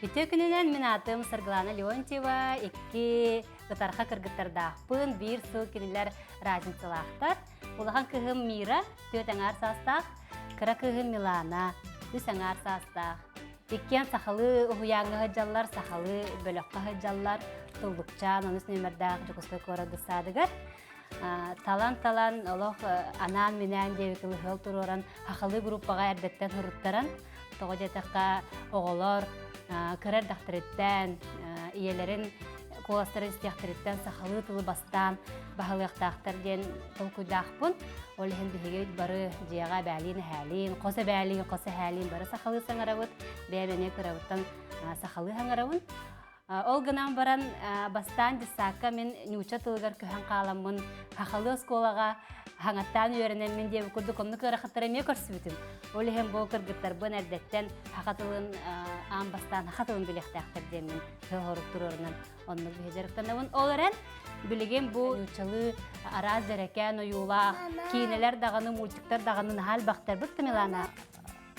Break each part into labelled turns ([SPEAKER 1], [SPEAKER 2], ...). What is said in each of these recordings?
[SPEAKER 1] Үтүө күнүнэн мин аатым Саргылана Леонтьева, икки ытарха кыргыттардаахпын, биир сыл кинилэр разницалаахтар. Улахан кыһым Мира, түөрт аҥаар саастаах, кыра кыыһым Милана, үс аҥаар саастаах. Иккиэн сахалыы уһуйааҥҥа сылдьаллар, сахалыы бөлөххө сылдьаллар. Туллукчаан онус нүөмэрдээх Дьокуускай куорат десадыгар. Талан-талан олох анаан-минээн диэбит ыһыал туруоран сахалыы группаҕа эрдэттэн суруттаран, тоҕо диэтэххэ оҕолор кыра эрдэхтэриттэн ийэлэрин куоластарын истиэхтэриттэн сахалыы тылы бастаан баһылыахтаахтар диэн толкуйдаахпын. Ол иһин биһиги бары дьиэҕэ эбээлиин-эһээлиин, хос эбээлиин, хос эһээлиин бары сахалыы саҥарабыт. Бэйэм эмиэ кырабыттан сахалыы саҥарабын. Ол гынан баран бастаан десакка мин нуучча тылыгар көһөн хааламмын сахалыы оскуолаҕа хаҥаттаан үөрэнэммин диэбит курдук оннук ыарахаттары эмиэ көрсүбүтүм. Ол иһин бу кыргыттарбын эрдэттэн саха тылын аан бастаан саха тылын билиэхтээхтэр диэммин сыл-хорук туруорунан оннук биһи дьарыктанабын. Ол эрэн билигин бу нууччалыы араас дьэрэкээн ойуулаах киинэлэр даҕаны, мультиктар даҕаны наһаа элбэхтэр. Бытта Милана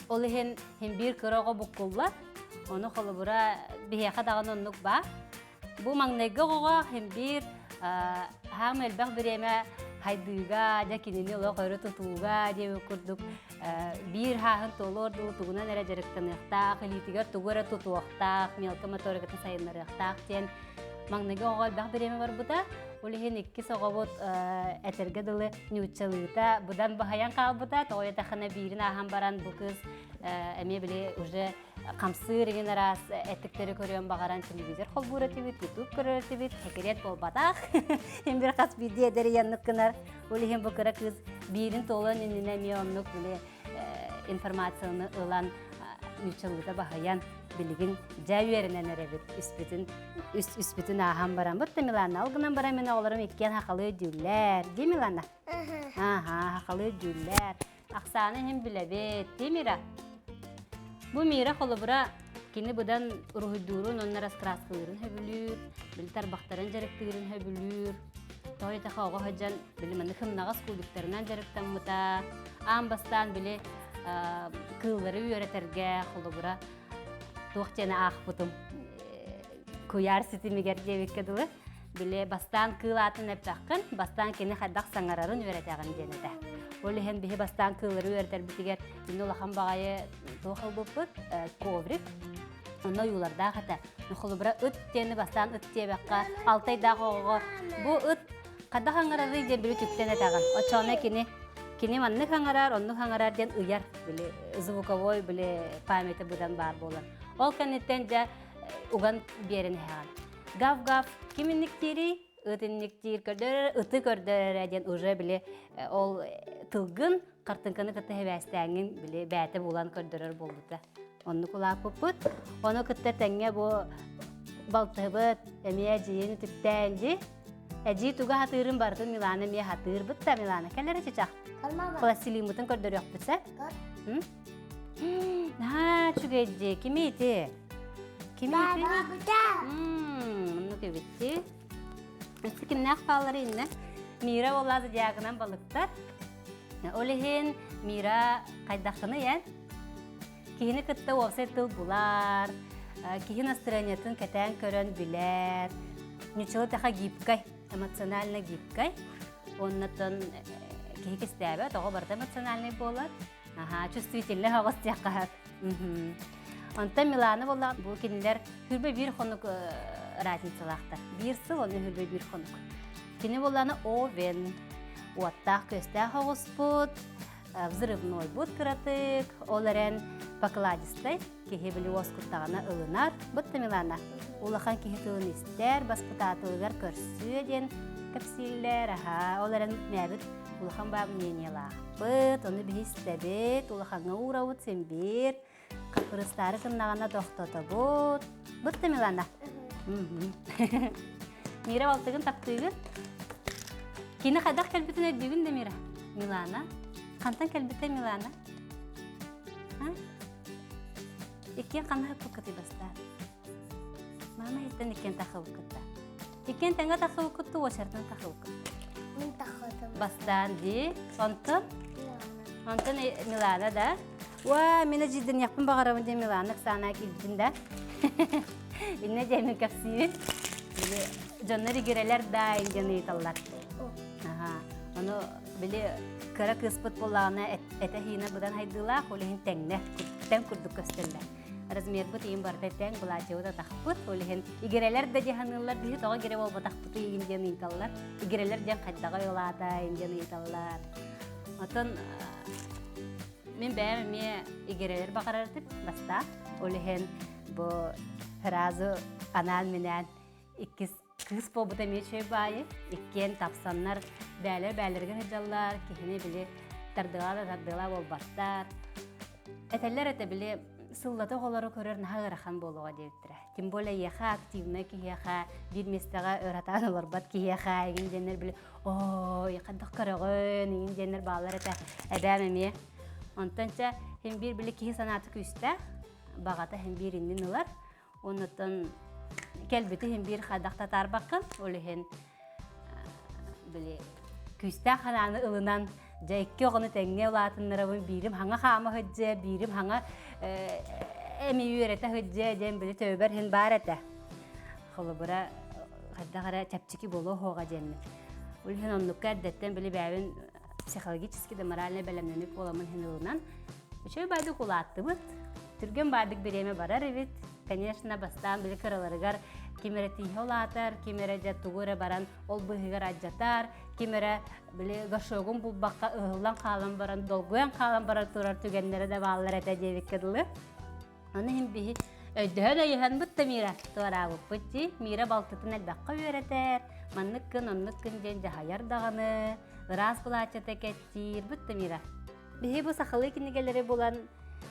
[SPEAKER 1] Ол иһин син биир кыра оҕо буккуллар. Ону холобура биһиэхэ даҕаны оннук баар. Бу маҥнайгы оҕоҕо син биир хаам элбэх бириэмэ хайдыыга, дьэ кинини олох өрө тутууга диэбит курдук биир хааһын туолуор дуу тугунан эрэ дьарыктаныахтаах, илиитигэр тугу эрэ тутуохтаах, мелко моторикатын сайыннарыахтаах диэн маҥнайгы оҕо элбэх бириэмэ барбыта. Ол иһин иккис оҕобут этэргэ дылы ньууччалыыта быдан баһыйан хаалбыта. Тоҕо диэтэххинэ биирин ааһан баран бу кыыс эмиэ били уже хамсыыр игин араас эттиктэри көрүөн баҕаран телевизор холбуур этибит, ютуб көрөр этибит, секрет буолбатах. Им бир хас биирдии эдэр ияннык гынар. Ол иһин бу кыра кыыс биирин туолан иннинэ эмиэ оннук били информацияны ылан ньууччалыыта баһыйан билигин дьэ үөрэнэн эрэбит үспүтүн үс үспүтүн ааһан баран бытта Милана ол гынан баран мин оҕолорум иккиэн хахалыы өйдүүллэр дии Милана аха хахалыы өйдүүллэр ахсааны иһин билэбит дии Мира бу Мира холобура кини быдан уруһуйдуурун уонна раскраскалыырын сөбүлүүр били тарбахтарын дьарыктыырын сөбүлүүр тоҕо диэтэххэ оҕо сылдьан били маннык хымнаҕас кубиктарынан дьарыктаммыта аан бастаан били кыыллары үөрэтэргэ холобура туох диэни аахпытым куйаар ситимигэр диэбиккэ дылы били бастаан кыыл аатын эппэххин бастаан кини хайдах саҥарарын үөрэтэҕин диэн этэ ол иһин биһи бастаан кыыллары үөрэтэрбитигэр инни улахан баҕайы туох ылбыппыт коврик онно ойуулардаах этэ холобура ыт диэни бастаан ыт диэбэххэ алтайдаах оҕоҕо бу ыт Хайдах аҥарарый диэн били түптэн этэҕин. Оччоҕуна кини кини маннык аҥарар, оннук аҥарар диэн ыйар били звуковой били памяти быдан баар буолар. Ол кэнниттэн дьэ уган биэрэн иһэҕин. Гав-гав ким инниктиирий? Ыт инниктиир көрдөрөр, ыты көрдөрөр диэн уже били ол тылгын хартыҥканы кытта хэбээстээҥҥин били бээтэ булан көрдөрөр буолбута. Оннук улааппыппыт. Ону кытта тэҥҥэ бу балтыбыт эмиэ эдьиийин үтүктээн дии. Эдьиий тугу хатыырын барытын Милана эмиэ хатыырбыт да Милана кэлэрэ чычах. Пластилиммытын көрдөрүөхпүт сэ. Наһаа үчүгэй дии. Кими ити? Кими ити? Оннук эбитти. Өссө кимнээх бааллары иннэ? Мира буолла зодиагынан балыктар. Ол иһин Мира хайдаххыный эн? Киһини кытта уопсай тыл булар, киһи настроениетын кэтээн көрөн билэр. Ньуччалы тэхэ гибкай, эмоционально гибкай. Оннотон киһи кистээбэт, оҕо барыта эмоциональный буолар. Аха, чувствительный оҕус диэххэ Онтон Милана буолла бу кинилэр хүрбэ биир хонук разницалаахтар. Биир сыл, онно хүрбэ биир хонук. Кини буоллаана Овен. Уоттаах-күөстээх оҕуспут, взрывнойбут кыратык, ол эрэн покладистай киһи били уоскуттаҕына ылынар. Бытта Милана улахан киһи тылын истэр, баспытаатылыгар көрсүө диэн кэпсииллэр. Аха, ол эрэн мээбит улахан баа мнениелаахпыт, ону биһи истэбит, улахаҥҥа уурабыт син биир. Хаппырыстаары гыннаҕына тохтотобут. Бытта Милана. Мира балтыгын таптыыгын. Кини хайдах кэлбитин өйдүүгүн да Мира? Милана. Хантан кэлбитэ Милана? Иккиэн ханна хаппыккытый бастаан? Мама иһиттэн иккиэн тахыбыккытта. Иккиэн тэҥҥэ тахыбыккытту, уочаратынан тахыбыккыт.
[SPEAKER 2] Мин таххытым.
[SPEAKER 1] Бастаан дии. Онтон? Онтон Милана да? Уа, мин эдьиийдэниэхпин баҕарабын диэн Милана Оксана киирбитин да. Иннэ диэмин кэпсиибин. Били дьоннор игирэлэр да диэн ыйыталлар. Ону били кыра кыыспыт буоллаҕына этэ-хиинэ быдан хайдыылаах, ол иһин тэҥнэ, тэҥ курдук көстөллөр. Размербыт иин барыта тэҥ, былаачыйабыт атахпыт, ол иһин игирэлэр да дьаһаныыллар, биһи тоҕо игирэ буолбатахпытый иин диэн ыйыталлар. Игирэлэр диэн хайдаҕа ойулаата иин диэн ыйыталлар. Оттон мин бэйэм эмиэ игирэлэр баҕарар этим бастаан. Ол иһин бу сразу анаан-минээн иккис кыыс буолбута эмиэ үчүгэй баайы. Иккиэн тапсаннар бээлэр бээлэригэр сылдьаллар, киһини били тардыалаа да тардыалаа буолбаттар. Этэллэр этэ били сыллата оҕолору көрөр наһаа ыарахан буолуоҕа диэбиттэрэ. Тем более эйиэхэ активнай киһиэхэ, биир миэстэҕэ ыаратаан олорбот киһиэхэ игин диэннэр били ой хайдах көрөҕүн игин диэннэр бааллар этэ. Эбээм эмиэ. Онтон чэ син биир били киһи санаата күүстээх, баҕата син биир иннин ылар. Оннуттан кэлбити иһин биир хайдах татаарбаккын, ол иһин били күүстээх ханааны ылынан дьэ икки оҕону тэҥҥэ улаатыннарабын биирим хаҥа хаама сылдьыа, биирим хаҥа эми үөрэтэ сылдьыа диэн били төбөбөр иһин баар этэ. Холобура хайдах эрэ чэпчэки буолуо суоҕа диэммин. Ол иһин оннукка эрдэттэн били бэйэбин психологически да моральнай бэлэмнэник буоламмын иһин ылынан үчүгэй баайдык улааттыбыт. Түргэн баайдык бириэмэ барар эбит. Конечно, бастаан били кыраларыгар ким эрэ тииһэ улаатар, ким эрэ дьэ тугу эрэ баран ол быыһыгар алдьатар, ким эрэ били горшогун булбакка ыһыллан хаалан баран, долгуйан хаалан баран турар түгэннэрэ да бааллар этэ диэбиккэ дылы. Аны иһин биһи өйдөһөн өйөһөн бутта Мира туораабыппыт дии. Мира балтытын элбэххэ үөрэтэр, маннык гын, оннук гын диэн дьаһайар даҕаны, ыраас былааччата кэттиир бутта Мира. Биһи бу сахалыы кинигэлэри булан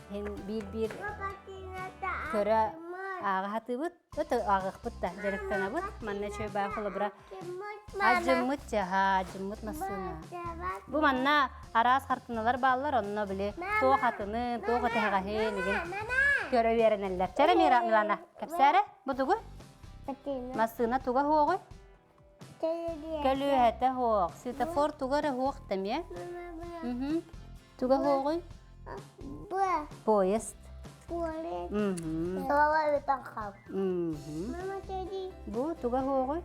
[SPEAKER 1] иһин биир-биир көрө ааҕа сатыыбыт, ааҕыахпыт да дьарыктанабыт. Манна үчүгэй баа холобура Адьыммыт чаһа, адьыммыт массыына. Бу манна араас хартыыналар бааллар, онно били туох атыны, туох ытыһаҕаһын игин көрө үөрэнэллэр. Чэрэ Мира Милана, кэпсээрэ, бу тугуй? Массыына туга хуоҕуй? Көлүөһэтэ хуох. Светофор туга эрэ хуох да эмиэ? Туга хуоҕуй? Поезд. Бу туга хуоҕуй?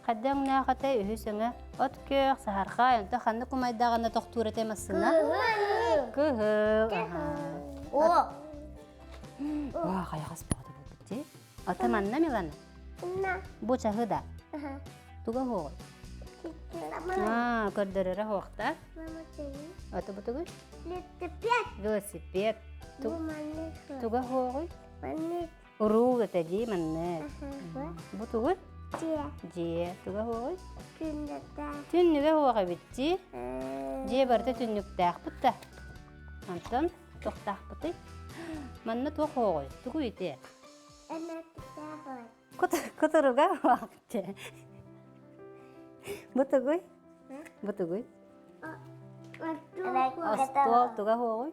[SPEAKER 1] Хадда өҥнөөх этэ үһүс өҥө от күөх, саһархай, онто ханнык умайдаҕына тохтуур этэ массыына? Кыһыл.
[SPEAKER 2] О!
[SPEAKER 1] Ваа, хайаҕас бөҕөтө буолбут дии. Ата манна Милана? Бу чаһы да? Туга хуоҕуй? Аа, көрдөрөрө хуохта. Ата бу тугуй?
[SPEAKER 2] Велосипед.
[SPEAKER 1] Велосипед. Туга хуоҕуй? Уруул этэ дии маннык. Бу тугуй?
[SPEAKER 2] Дьиэ.
[SPEAKER 1] Дьиэ. Туга хуоҕуй?
[SPEAKER 2] Түннүктээх.
[SPEAKER 1] Түннүгэ хуох эбит дии. Дьиэ барыта түннүктээхпит да. Онтон туохтаахпытый? Манна туох хуоҕуй? Тугуй ити? Кутуруга хуохче. Бу тугуй? Бу тугуй? Остуол туга хуоҕуй?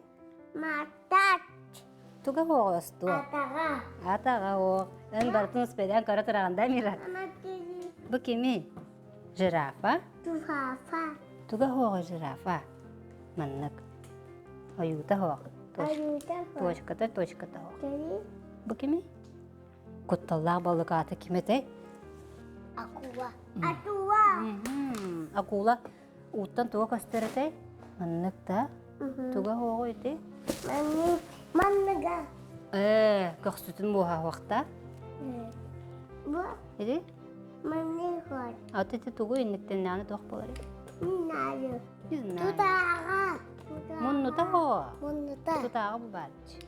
[SPEAKER 2] Матач.
[SPEAKER 1] Туга хуоҕуй остуол?
[SPEAKER 2] Атаҕа.
[SPEAKER 1] Атаҕа хуох. Эн барытын успейдаан көрө тураҕын да, Мира? Бу кими? Жирафа.
[SPEAKER 2] Жирафа.
[SPEAKER 1] Туга хуоҕуй жирафа? Маннык. Ойуута хуох. Точката, точката хуох. Бу кими? Кутталлаах балык аата ким этэй?
[SPEAKER 2] Акула. Атула.
[SPEAKER 1] Акула ууттан туга көстөр этэй? Маннык да. Туга хуоҕуй ити?
[SPEAKER 2] Маннык. Манныга.
[SPEAKER 1] Ээ, көхсүтүн буоһа хуохта.
[SPEAKER 2] Бу.
[SPEAKER 1] Ити?
[SPEAKER 2] Маннык хуот.
[SPEAKER 1] А ити тугу инниктэннэҕинэ туох буолар?
[SPEAKER 2] Не знаю.
[SPEAKER 1] Не знаю.
[SPEAKER 2] Тутааҕа.
[SPEAKER 1] Муннута хоо.
[SPEAKER 2] Муннута.
[SPEAKER 1] Тутааҕа бу баарчы.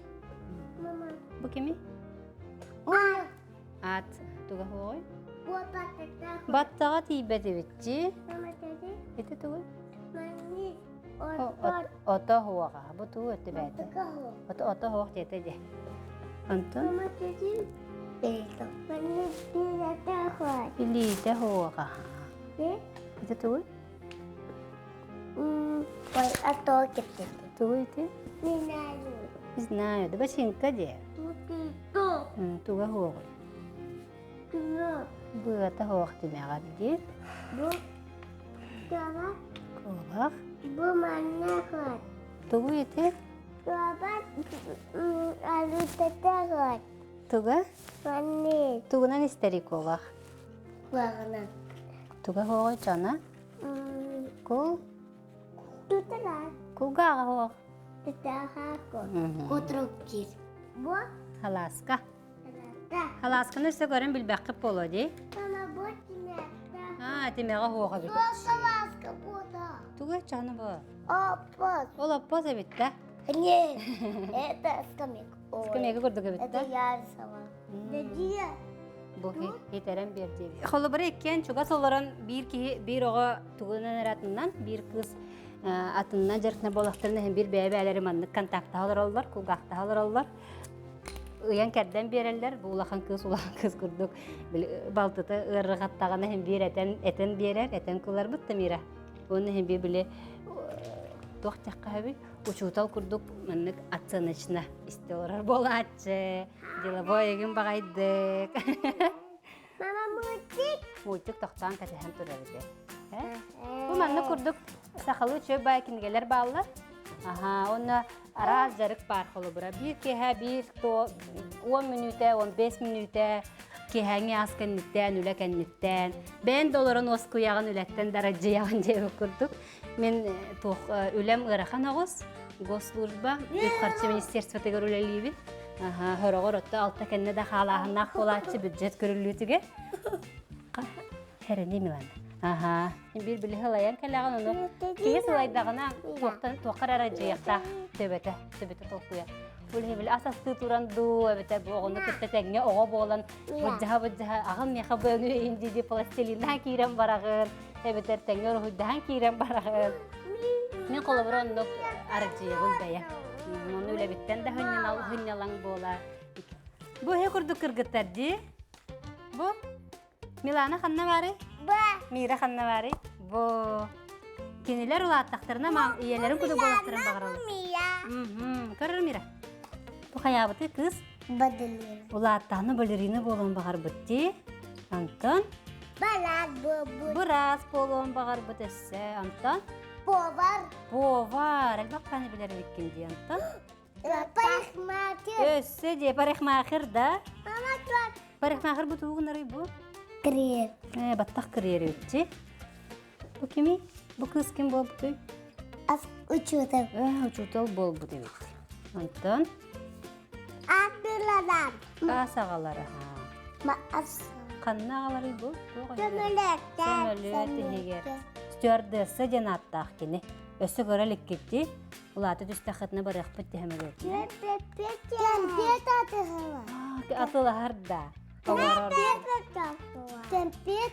[SPEAKER 2] Мама.
[SPEAKER 1] Бу кими? Аат туга хуоҕуй? Баттаҕа тиийбэт эбитчи. Ити тугуй? Ото хуоҕа. Бу тугу өттү бээтэ? Ото ото хуох диэтэ дьэ. Онтон? Илиитэ хуоҕа. Ити тугуй?
[SPEAKER 2] Ой, а то
[SPEAKER 1] Тугуй ити?
[SPEAKER 2] Не знаю.
[SPEAKER 1] Не знаю. Да бачыыҥка диэ. Туга суоҕуй? Быата суох тимэҕэр диир.
[SPEAKER 2] Бу туга?
[SPEAKER 1] Куобах.
[SPEAKER 2] Бу манна кот.
[SPEAKER 1] Тугуй ити?
[SPEAKER 2] Туга алутата кот.
[SPEAKER 1] Туга?
[SPEAKER 2] Маннык.
[SPEAKER 1] Тугунан истэрий куобах?
[SPEAKER 2] Куоҕунан.
[SPEAKER 1] Туга хуоҕуй чона? Кул?
[SPEAKER 2] Тутара.
[SPEAKER 1] Кулгааҕа хуох.
[SPEAKER 2] Тутаха Кутрук кир. Бу?
[SPEAKER 1] Халааска. Халаасканы өссө көрөн билбэххит буолуо дии. Аа, тимэҕэ хуоҕа эбит.
[SPEAKER 2] Халааска буота.
[SPEAKER 1] Тугу чаны бу?
[SPEAKER 2] Оппос.
[SPEAKER 1] Ол оппос эбит да?
[SPEAKER 2] Нет, это скамейка.
[SPEAKER 1] Скамейка курдук эбит да?
[SPEAKER 2] Это я рисовала.
[SPEAKER 1] Бу хитэрэн биэрдиэбит. Холобура иккиэн чугас олорон биир киһи биир оҕо тугунан эрэ атыннан, биир кыыс атыннан дьарыктана буоллахтарына иһин биир бэйэ-бэйэлэри маннык контактаһа олороллор, кулгаахтаһа олороллор. Ыйан кэрдэн биэрэллэр. Бу улахан кыыс улахан кыыс курдук балтыта ыарырҕаттаҕына иһин биир этэн этэн биэрэр, этэн кыларбыт да Мира. Уонна иһин биир били туох диэххэ сөбүй? Учуутал курдук маннык оценочно истэ олорор буолааччы. Деловой эгин баҕайдык.
[SPEAKER 2] Мама мультик.
[SPEAKER 1] Мультик тохтоон кэтэһэн турар этэ. Бу маннык курдук сахалыы үчүгэй баай кинигэлэр бааллар. Аха, уонна араас дьарык баар холобура. Биир киэһэ биир то 10 мүнүүтэ, 15 мүнүүтэ киэһээҥҥи ас кэнниттэн, үлэ кэнниттэн, бэйэн да олорон уоскуйаҕын, үлэттэн дарадьыйаҕын диэбит курдук. Мин туох үлэм ыарахан оҕус, госслужба, үп-харчы министерствотыгар үлэлиибин. Аха, хороҕор отто алта кэннэ да хаалааһыннаах буолааччы бюджет көрүллүүтүгэр. Хэрэни Милана. Аха, биир били сылайан кэлэҕин ону киһи сылайдаҕына туохтан туоххар эрэ дьиэхтээх төбөтө, төбөтө толкуйа. Бу били ас астыы туран дуу, эбэтэр бу оҕону кытта тэҥҥэ оҕо буолан быдьаһа-быдьаһа аҕам миэхэ бу өҥү иһин дии пластилиннаан киирэн бараҕын, эбэтэр тэҥҥэ уруһуйдаһан киирэн бараҕын. Мин холобура оннук аралдьыйабын бэйэм. Ону үлэбиттэн да хынньалаҥ буолар. Бу эһэ курдук кыргыттар дии. Бу Милана ханна баарый?
[SPEAKER 2] Ба.
[SPEAKER 1] Мира ханна баарый? Бу. Кинилэр улааттахтарына мам ийэлэрин курдук буолуохтарын баҕараллар.
[SPEAKER 2] Мия.
[SPEAKER 1] Көрөр Мира. Бу хайаабыты кыыс?
[SPEAKER 2] Балерина.
[SPEAKER 1] Улааттаҕына балерина буолуон баҕарбыт дии. Антон?
[SPEAKER 2] Балат буолбут.
[SPEAKER 1] Быраас буолуон баҕарбыт өссө. Антон?
[SPEAKER 2] Повар.
[SPEAKER 1] Повар. Элбэх ханы билэр эбиккин дии Антон.
[SPEAKER 2] Парикмахер.
[SPEAKER 1] Өссө дии парикмахер да?
[SPEAKER 2] Мама
[SPEAKER 1] Парикмахер бу тугу гынарый бу?
[SPEAKER 2] Кириэр.
[SPEAKER 1] Э, баттах кириэр үтчи. Бу кими? Бу кыыс ким буолбутуй?
[SPEAKER 2] Ас учуутал.
[SPEAKER 1] Э, учуутал буолбут эбит. Онтон?
[SPEAKER 2] Аттыларам.
[SPEAKER 1] Ас аҕалара.
[SPEAKER 2] Ма ас.
[SPEAKER 1] Ханна аҕаларый бу?
[SPEAKER 2] Сөмөлүөттэ.
[SPEAKER 1] Сөмөлүөт иһигэр. Стюардесса диэн ааттаах кини. Өссө көрө иликкитти. Улаата түстэххитинэ барыахпыт диһэмэлиэт.
[SPEAKER 2] Кэмпиэт атыһыла.
[SPEAKER 1] Атылаһар да. Оҥорор.
[SPEAKER 2] Кэмпиэт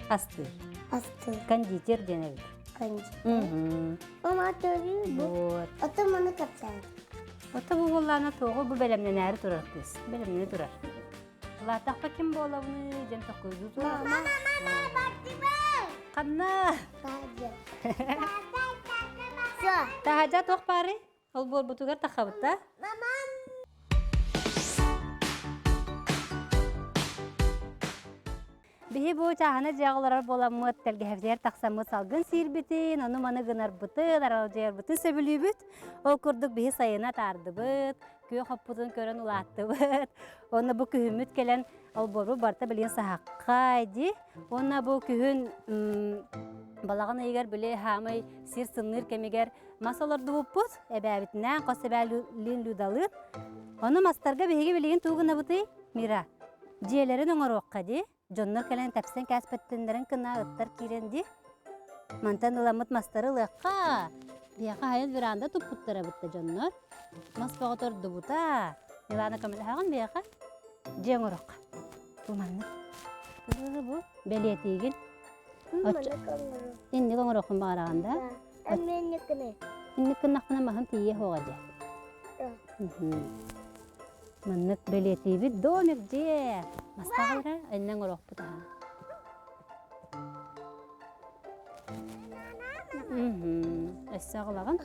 [SPEAKER 1] Астыыр.
[SPEAKER 2] астыыр.
[SPEAKER 1] Кондитер диэн эбит.
[SPEAKER 2] Кондитер. Мама төрүү бу.
[SPEAKER 1] Вот.
[SPEAKER 2] Ото маны кэпсээн.
[SPEAKER 1] Ото бу буоллаана туоҕу бу бэлэмнэнээри турар кыыс. Бэлэмнэнэ турар. Улаатахпа ким буолабыный диэн токуйдуу турар.
[SPEAKER 2] Мама, мама, бардыбы!
[SPEAKER 1] Ханна?
[SPEAKER 2] Таһырдьа. Все.
[SPEAKER 1] Таһырдьа туох баарый? Ол буолбутугар тахабыта.
[SPEAKER 2] Мама.
[SPEAKER 1] Биһи бу чааһына дьиэҕэ олорор буоламмыт, тэлгэһэбитигэр тахсаммыт салгын сиирбитин, ону-маны гынарбытын, аралдьыйарбытын сөбүлүүбүт. Ол курдук биһи сайына атаардыбыт, күөх оппутун көрөн улааттыбыт. Уонна бу күһүммүт кэлэн олбуорбут барыта билигин саһаххай дии. Уонна бу күһүн балаҕан ыйыгар били хаамай сир сымныыр кэмигэр мас олордубуппут. Эбээбитинээн хос эбээлиин Людалыын. Ону мастарга биһиги билигин тугу гынабытый? Мира, дьиэлэрин оҥоруохха дии. Дьоннор кэлэн тэпсэн кээспэттиннэрин гына ыттар киирэн дии. Мантан ыламмыт мастары ылыахха. Биһиэхэ хайын веранда туппуттара бытта дьоннор. Мас бөҕө тордубута. Милана көмөлөһөҕүн биһиэхэ. Дьиэ оҥоруохха. Бу маннык. Бу бэлиэтиигин. Инник оҥоруоххун баҕараҕын да? Инник гыннахпына маһым тиийиэ суоҕа дьэ. Маннык бэлиэтиибит домик дьиэ. Мастаах эрэ иннэн оҥоруохпут аһа. Өссө аҕалаҕын.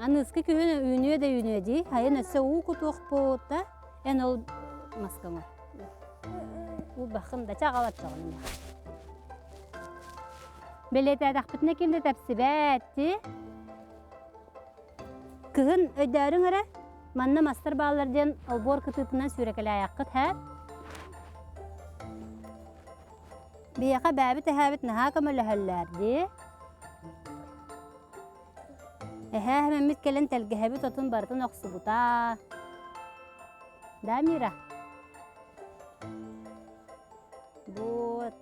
[SPEAKER 1] Аныыскы күһүн үүнүө да үүнүө дии. Хайын өссө уу кутуохпут да. Эн ол маска оҥор. Уу бахын да чаҕалат чоҕун. Бэлиэтээтэхпитинэ ким да тэпсибэт дии. Кыһын өйдөөрүҥ эрэ, манна мастар бааллар диэн олбуор кытыытынан сүүрэкэлээйэххит һээ? Биһиэхэ бээбит-эһээбит наһаа көмөлөһөллөр дии. Эһээ эһэммит кэлэн тэлгэһэбит отун барытын охсубута. Да, Мира? Вот.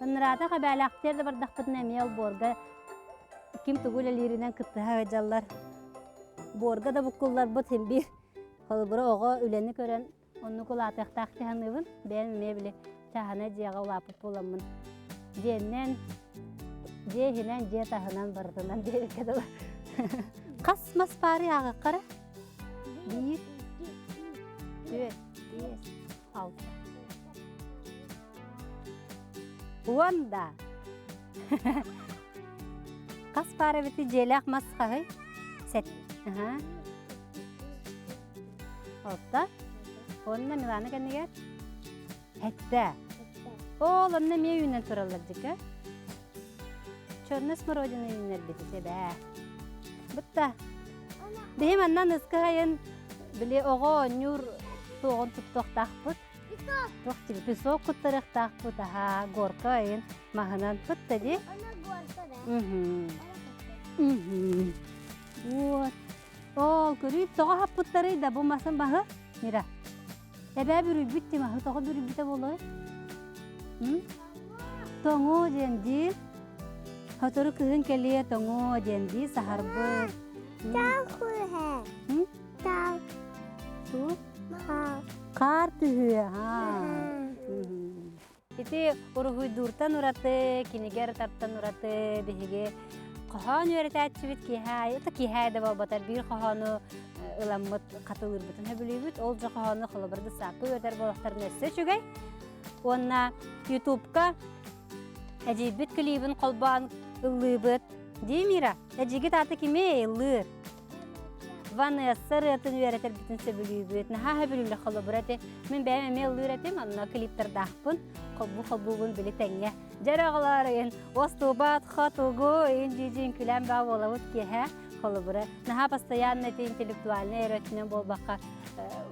[SPEAKER 1] Ынраата хабээлээхтэр да бардахпытына эмиэ олбуорга ким тугу үлэлииринэн кыттыһа сылдьаллар. Буорга да буккулларбыт син биир. Холобура оҕо үлэни көрөн оннук улаатыахтаах дии саныыбын. Бэйэм эмиэ били чааһынай дьиэҕэ улааппыт буоламмын. Дьиэннэн, дьиэ иһинэн, дьиэ таһынан барытынан диэбиккэ дылы. Хас мас баарый ааҕыахха эрэ? Биир, түөрт, биэс, алта. Уон да. Хас баар эбити дьиэлээх мас хаһый? Сэт. Аха. Алта. Уонна Милана кэннигэр? Сэттэ. Ол онно эмиэ үүнэн тураллар дьикэ. Черная смородина үүннэрбит эбээ. Бытта. Биһи манна ныскы хайын били оҕо оонньуур туоҕун туттуохтаахпыт. Туох диби песок куттарыахтаахпыт аһаа горка айын маһынан тутта ди. Вот. Ол көрүй тоҕо хаппыттарый да бу масын баһы Мира. Эбээ бүрүйбүт ти маһы тоҕо бүрүйбүтэ буолуой? Тоҥуу диэн дии. Сотору кыһын кэлиэ тоҥуо диэн дии саһарбыт.
[SPEAKER 2] Тал хуһэ. Тал.
[SPEAKER 1] Ту? Хаар түһүө. Ити уруһуйдууртан ураты, кинигэ ырытартан ураты биһиги хоһоон үөрэтээччибит киэһэ аайы, киэһэ аайы да буолбатар биир хоһоону ыламмыт хатылыырбытын сөбүлүүбүт. Ол дьэ хоһоону холобур дысаакка үөрэтэр буоллахтарына өссө үчүгэй. Уонна Ютубка эдьиийбит клибин холбоон ыллыыбыт. Дии Мира, эдьиийгит аата кимий ыллыыр? Ванесса ырыатын үөрэтэрбитин сөбүлүүбүт. Наһаа сөбүлүүллэр холобура ити. Мин бэйэм эмиэ ыллыыр этим, онно клиптардаахпын. Холбуу холбуубун били тэҥҥэ. Дьэрэ оҕолоор ыйын остуубат хотугу ыйын дии күлэн баа буолабыт киэһэ холобура. Наһаа постоянно ити интеллектуальнай эрэ өттүнэн буолбакка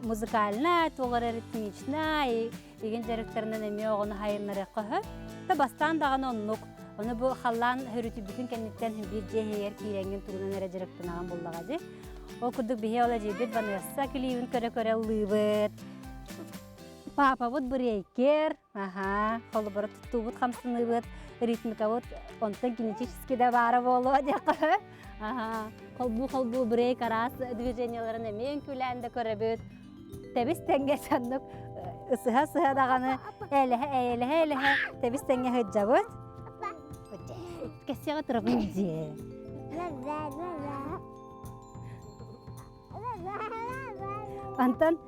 [SPEAKER 1] музыкальнай, туох эрэ ритмичнай, игин дьарыктарынан эмиэ оҕону хайыннарыахха сөп. Та бастаан даҕаны оннук. Ону бу халлаан хөрүтүйбүтүн кэнниттэн биир дьиэ иһигэр киирэҥҥин тугунан эрэ дьарыктанаҕын буллаҕа дии. Ол курдук биһи ол эдьиийбит Ванесса клибин көрө-көрө ыллыыбыт. Паапабыт брейкер, аха, холобура туттуубут хамсаныыбыт, ритмикабыт онтон генетически да баара буолуо диэххэ. Аха, холбуу-холбуу брейк араас движениеларын эмиэ үҥкүүлээн да көрөбүт. Тэбис тэҥҥэ соннук ысыһа-сыһа даҕаны элэһэ эйэлэһэ элэһэ тэбис тэҥҥэ сылдьабыт. Кэссиэҕэ турабын дьиэ. Антон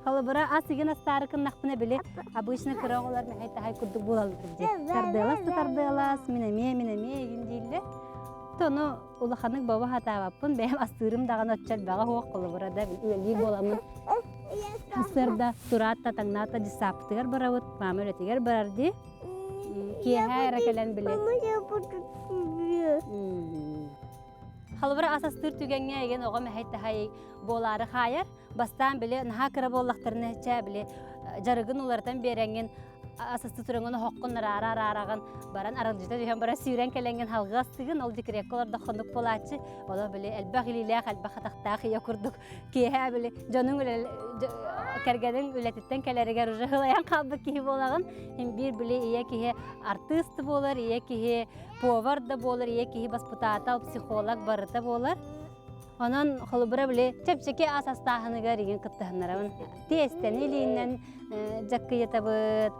[SPEAKER 1] холобура ас игин астаары кыннахпына били обычно кыра оҕолор мэһэй таһай курдук буолаллар дии. Тардыалас да тардыалас, мин эмиэ, мин эмиэ игин дииллэр. Тону улаханнык бобо сатаабаппын, бэйэм астыырым даҕаны оччо элбэҕэ суох холобура да үлэлиир буоламмын сарсыарда тураат да таҥнаат да дьыссааппытыгар барабыт, маама үлэтигэр барар дии. Киэһэ эрэ кэлэн били. Холобура ас астыыр түгэҥҥэ эйигин оҕо мэһэй-таһай буолаары хаайар. Бастаан били наһаа кыра буоллахтарына чэ били дьарыгын уларытан биэрэҥҥин асасты тураҥын оһоххун араара араараҕын баран аралдьыта түһэн баран сүүрэн кэлэҥҥин халҕыы астыгын ол декреккэ олордоххунук буолааччы олох били элбэх илиилээх элбэх атахтаах ийэ курдук киэһэ били дьонуҥ кэргэниҥ үлэтиттэн кэлэригэр уже ылайан хаалбыт киһи буолаҕын биир били ийэ киһи артыыс да буолар ийэ киһи повар да буолар ийэ киһи баспытаатал психолог барыта буолар Онон холобура били чэпчэки ас астааһыныгар игин кыттыһыннарабын. Тиэстэни илиинэн дьаккыйатабыт,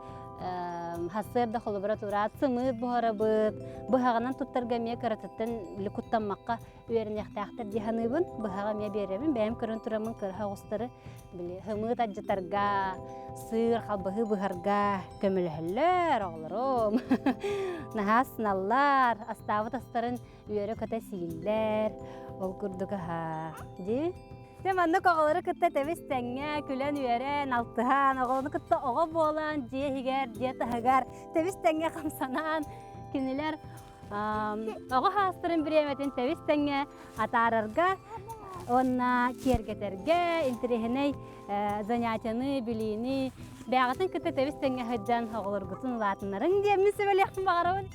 [SPEAKER 1] хасыарда холобура тураат сымыыт буһарабыт, быһаҕынан туттарга эмиэ кыратыттан били куттаммакка үөрэниэхтээхтэр дии саныыбын. Быһаҕы эмиэ биэрэбин, бэйэм көрөн тураммын кыраһа оҕустары били сымыыт алдьатарга, сыыр, халбаһыы быһарга көмөлөһөллөр оҕолорум. Наһаа астыналлар, астаабыт астарын үөрэ-көтө сииллэр, ол курдук аһаа. Дии? Дьэ маннык оҕолору кытта тэбис тэҥҥэ күлэн-үөрэн, алтыһан, оҕону кытта оҕо буолан, дьиэ иһигэр, дьиэ таһыгар тэбис тэҥҥэ хамсанан, кинилэр оҕо хаастарын бириэмэтин тэбис тэҥҥэ атаарарга. Уонна киэргэтэргэ интэриэһинэй занятияны, билиини бэйэҕитин кытта тэбис тэҥҥэ сылдьан оҕолоргутун улаатыннарыҥ диэммин сүбэлиэхпин баҕарабын.